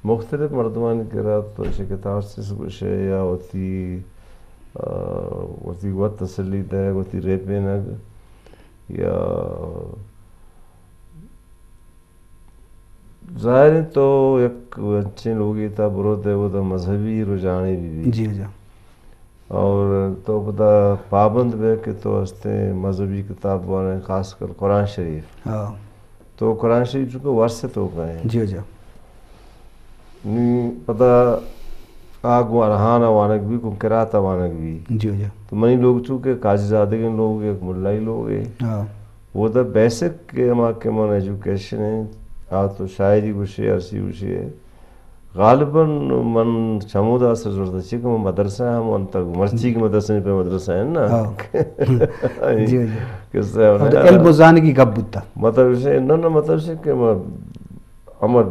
مختلف مردمانی کرا تو چہ کتارسس گوشے یا وتی، آ، وتی وت تسلی دئیگ، وتی ریپینگ یا ظاہر انت تو یک انچیں لوگے تا برو دے، اودا مذہبی رجحانے بہ بی۔ جی، جی۔ اور تو پدا پابند بے کہ تو ہستیں مذہبی کتاب وانے، خاص کر قرآن شریف۔ ہاں۔ تو قرآن شریف چونکہ ورثے تو کا ہے۔ جی، جی۔ نی پدا آ گوں ارہان وانگ بی، گوں قرات وانگ بی۔ جی، جی۔ تو منی لوگ چونکہ قاضی زادگیں لوگ، یک ملائی لوگ ہے۔ ہاں۔ اودا بیسک کہ ہما کہ من ایجوکیشن ہے، آ تو شاعری گوشے، ارسی گوشے، غالباً من چمودا سر زرتا چی کہ من مدرسہ ہم ونتگ، مرچی کہ مدرسہ پہ مدرسہ ہے نا۔ ہاں۔ جی، جی۔ قصہ ہے اور نا۔ علم و زانگی گپ بوتا۔ مطلب اسے، نہ، نہ، مطلب اسے کہ من، ہمر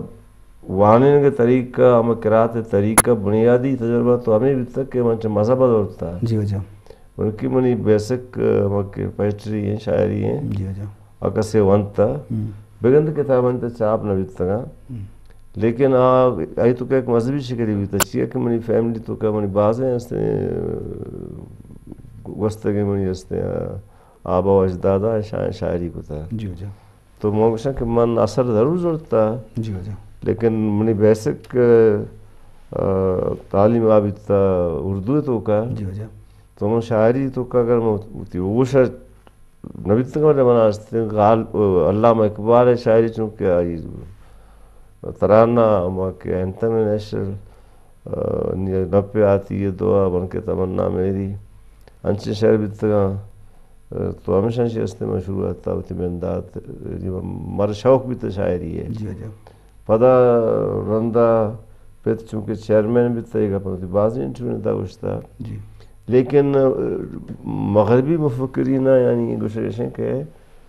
وانینگ طریقہ، ہمر قرات طریقہ، بنیادی تجربہ تو ہمیں بیتا کہ من چہ مذہب دورتا۔ جی، جی۔ بلکہ منی بیسک، ہمر کہ پوئٹری ہیں، شاعری ہیں۔ جی، جی۔ آ کسے ونتا، ہم۔ بگند کتابانی تا چاپ نہ بیتگاں۔ ہم۔ لیکن آ، آئی تو کہ یک مذہبی شکلی بیتا، چیا کہ منی فیملی تو کہ منی بازیں ہستیں، گوستگیں منی ہستیں، آبا و اجدادا شاعر، شاعری کتا۔ جی، جی۔ تو من گوشاں کہ من اثر ضرور زرتا، جی، جی۔ لیکن منی بیسک، آ، تعلیم آ بیتا اردو تو کا۔ جی، جی۔ تو من شاعری تو کا اگر من وتی ہوش نبیتگ، بلے من استیں غال-، علامہ اقبال ءِ شاعری، چونکہ آئی ترانہ ہما کہ اینتھم نشر، آ، نی-، نپ آتی یہ دعا بن کے تمنا میری، انچیں شعر بیتگاں، آ، تو ہمیشاں چی استیں من شروعات ءَ وتی بندات، یعنی مر شوق بیت شاعری ءِ۔ جی، جی۔ پدا رندا پت چونکہ چیئرمین بیتا، اے گپ وتی بازیں انٹرویو دا گوشتا۔ جی۔ لیکن، آ، مغربی مفکرین، یعنی گوشش ایں کہ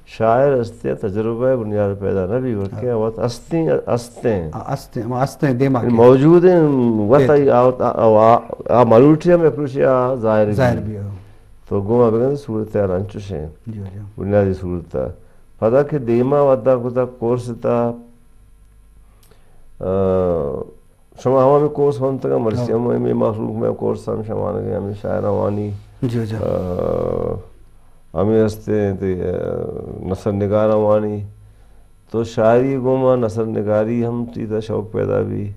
شاعر ہستیں تجربہ ءِ بنیاد پیدا نہ بی، بلکہ ہاں۔ وت ہستیں، ہستیں۔ ہاں، ہستیں، ہما ہستیں دیما یعنی کہ موجود ہیں، وت آئی، آ، آ، آ، آ ملوٹی ہم یک روچے آ ظاہر بی۔ ظاہر بی، ہاں۔ تو گوں ما بگند صورتحال انچوش ہیں۔ جی، جی۔ بنیادی صورت ءَ۔ پدا کہ دیما ودا کتا کورس تا، آ، شما ہم ہمے کورس ونتگ، مرچی ہاں۔ ہم ہمے مخلوق مئے کورس ہم شما وانگ ءَ، ہمے شاعراں وانی۔ جی، جی۔ آ، ہمے ہستیں تئی، آ، نثر نگاراں وانی۔ تو شاعری گوما نثر نگاری ہم تئی تہا شوق پیدا بی۔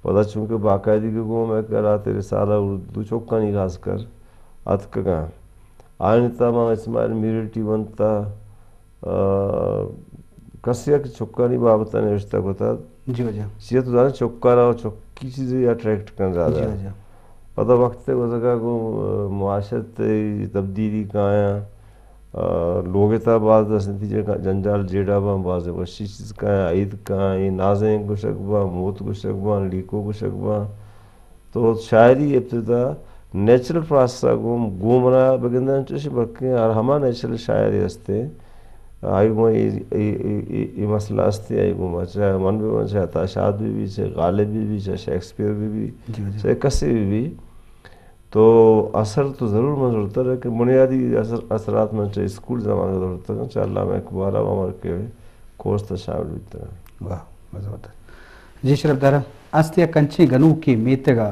پدا چونکہ باقاعدگی گوما مئے کرا تئی رسالہ اردو چکانی خاص کر اتکگاں۔ آیانی تہا ما اسماعیل میرٹی ونتا، آ، کسے ءَ کہ چکانی بابت ءَ نوشتہ کتگ۔ جی، جی۔ چیا تو زانے چکارا چکی چیزے اٹریکٹ کن زیادہ۔ جی، جی۔ پدا وقت ءِ گوزگا گوں، آ، معاشرت ءِ تبدیلی کایاں، آ، لوگ ءِ تہا باز دست نتیجہ کا-، جنجال جیڑہ باں، باز وشی چیز کایاں، عید کایاں، اے نازینک گوشگ باں، موت گوشگ باں، لیکو گوشگ باں۔ تو شاعری ابتدا نیچرل پراسس ءَ گوں، گوں منا بگنداں چوش، بلکیں ہر ہما نیچرل شاعرے ہستیں، آئی گوں اے، اے، اے، اے، اے مسئلہ ہستیں، آئی گوں چاہے من بہ باں، چاہے عطا شاد بہ بی، چاہے غالب بہ بی، چاہے شیکسپیئر بہ بی، جی، جی۔ چاہے کسے بہ بی، تو اثر تو ضرور من زرتگ، لیکن بنیادی اثر، اثرات من چہ اسکول زمانگ ءَ زرتگ، چہ علامہ اقبال ءَ ہمر کہ کورس ءَ شامل بیتگ۔ واہ، زبردست۔ جی شرف دار، است یک انچیں گنوکے میتگ ءَ،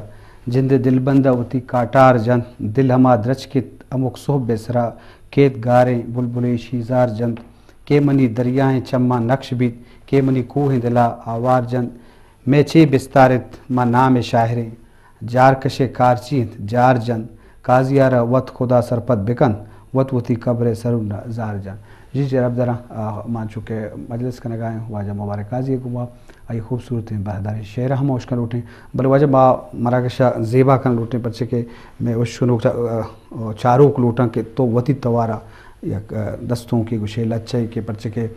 جند ءِ دلبند ءَ وتی کاٹار جنت، دل ہما درچک ات ہمک سہب ءِ سرا، کیت گاریں بلبلے شیزار جنت، کہ منی دریائیں چماں نقش بیت، کہ منی کوہیں دل ءَ آوار جنت، مئے چے بستار انت، ما نام ءِ شاعریں۔ جارکش ءِ کار چی انت؟ جار جنت۔ قاضی ءَ را وت خدا سرپد بکنت، وت وتی قبر ءِ سرون ءَ زار جنت۔ جی شرف دار، آ، ما چونکہ مجلس کنگ ءَ ایں واجہ مبارک قاضی ءِ گوما، آئی خوبصورتیں بہادریں شعر ہم اشکن لوٹیں، بلے واجہ ما مراگش ءَ زیبا کن لوٹیں، پرچہ کہ مئے وش گنوک چا-، آ، چاروک لوٹاں کہ تو وتی توار ءَ یک، آ، دستونکے گوشے، لچہ ئے کہ پرچہ کہ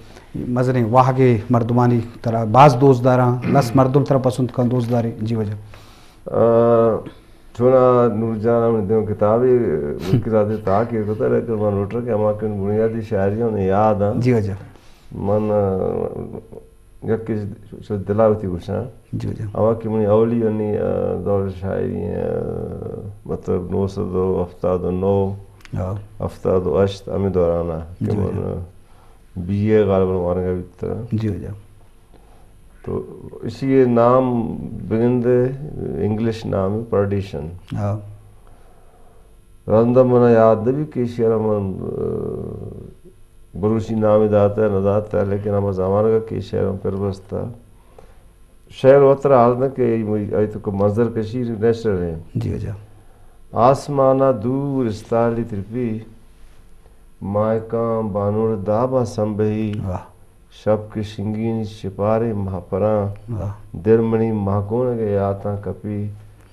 مزنیں واہگے مردمانی ترا باز دوست داراں، لس مردم ترا پسند کن، دوست داریں۔ جی واجہ۔ آ، چونا نور جان ہم دیو کتابے، ملکی ذاتی تاکے کتا، لیکن من لوٹر کہ ہما کہ بنیادی شاعری ہم یاد آں۔ جی واجہ۔ من، آ، یکے چو دلا وتی گوشاں۔ جی واجہ۔ ہما کہ منی اولی انی، آ، دور شاعری، آ، مطلب نو سد و ہفتاد و نو، ہاں۔ ہفتاد و ہشت، ہمے دوران ءَ کہ جی واجہ۔ من، آ، بی اے غالباً وانگ ءَ بیتگ۔ جی واجہ۔ تو اشی ءِ نام بگندے، انگلش نام پرڈیشن۔ ہاں۔ رندا منا یاد نہ بی کہ ایشی ءَ را من، آ، بلوچی نامے داتہ نہ داتہ، لیکن ہما زمانگ ءَ کہ ایشی ءَ را من پر بستہ۔ شعر وترا حال نہ کہ ای، ای تو کہ منظر کشی نیچرل ہیں۔ جی واجہ۔ آسمانا دور استالی ترپی، ماہکاں بانور دابا سمبہی۔ واہ۔ شپ کہ شنگینی شپاریں مہپراں، واہ۔ دل منی مہگونگ ءِ یاتاں کپی۔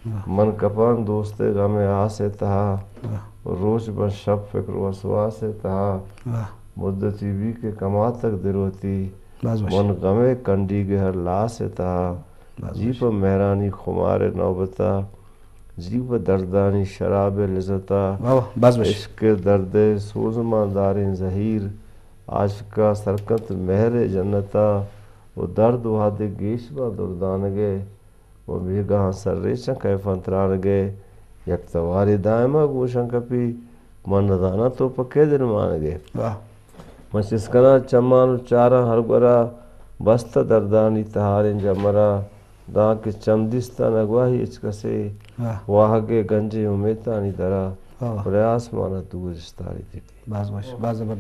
واہ۔ من کپاں دوست ءِ غم ءِ آس ءِ تہا، واہ۔ روچ بنت شپ فکر وسواس ءِ تہا۔ واہ۔ مدتی بی کہ کماتگ دل وتی، باز وش۔ من غم ءِ کنڈیگ ءِ ہر لاس ءِ تہا۔ باز جی وش۔ پہ مہرانی خمار ءِ نوبتا، جی پہ دردانی شراب ءِ لذتا۔ واہ واہ، باز وش۔ عشق ءِ درد ءِ سوز مان داریں زہیر، عاشقا سر کنت مہر ءِ جنتا، و درد وہدے گیش باں دردانگ ءِ، و بیگاہاں سر ریچاں کیفاں ترانگ ءِ، یک توارے دائما گوشاں کپی، من نزاناں تو پہ کئے دل مانگ ءِ۔ واہ۔ من چست کناں چمان و چاراں ہر گورا، بستہ دردانی تہاریں جمرا، داں کہ چم دیستہ نگواہی ہچ کسے، واہ۔ واہگ ءِ گنجیں امیتانی درا، واہ واہ۔ بلے آسمانا دور استاری تیٹی۔ باز وش، باز زبردست۔